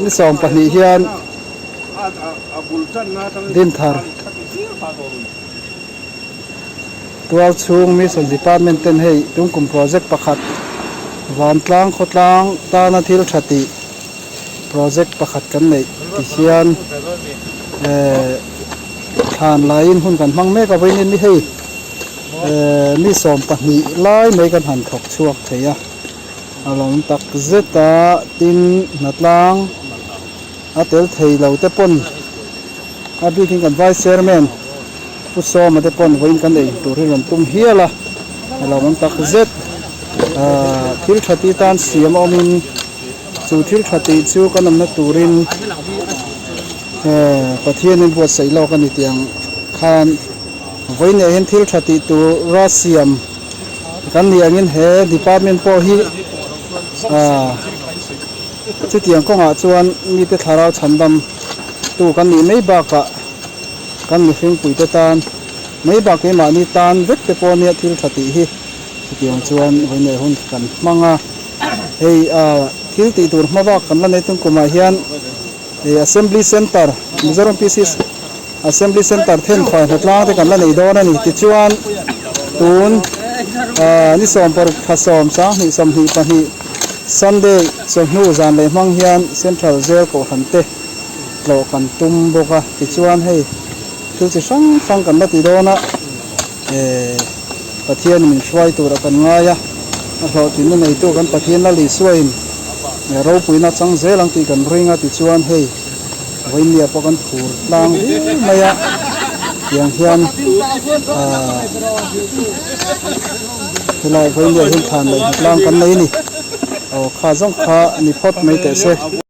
ni 12 hian Dinthar tual chhung Mission Department ten hei tungkum project pakhat vantlang khawtlang tana thil tha tih project pakhat kan neih ti hian ehh thlan laiin hun kan hmang mek a vawiin ni hei ehh mi 12 lai mai kan han thawk chhuak thei a a lo awm tak zet a tin hnatlang a tel thei lo te pawn a bikin kan vice chairman Pu Sawma te pawn vawiin kan ei tur hi rawn tum hial a a lo awm tak zet ahh thil tha tih tan siam a awmin chu thil tha tih chu kan awmna turin ehh Pathianin buatsaih lawk a ni tih ang khan vawiin ah hian thil tha tih tura siam kan nih angin he department pawh hi ahh chutiang kawngah chuan mite thlarau chhandam tu kan nih mai bakah kan mihring puite tan mai bak keimahni tan vek te pawh nia thil tha tih hi chutiang chuan vawiin hun kan hmang a hei ah thil tih tur hma bak kan la nei tum kumah hian ih assembly center Mizoram PC assembly center thenfai hnatlang te kan la nei dawn a ni tichuan tun ah ni 16 thla 7 2022 Sunday chawhnu zan leh hmang hian central jail kohhran te. tlawh kan tum bawk a tichuan hei thil chi hrang hrang kan la ti dawn a ehh Pathian min hruai tur a kan ngai a a hlawhtlinna neitu kan Pathian Lal Isuain ropuina chang zel ang tih kan ring a tichuan hei vawinia pawh kan phur tlang viau mai a tiang hian ahh helai vawinia hian thlan leh hnatlang kan nei a ni aw kha zawng kha ni phawt mai teh se.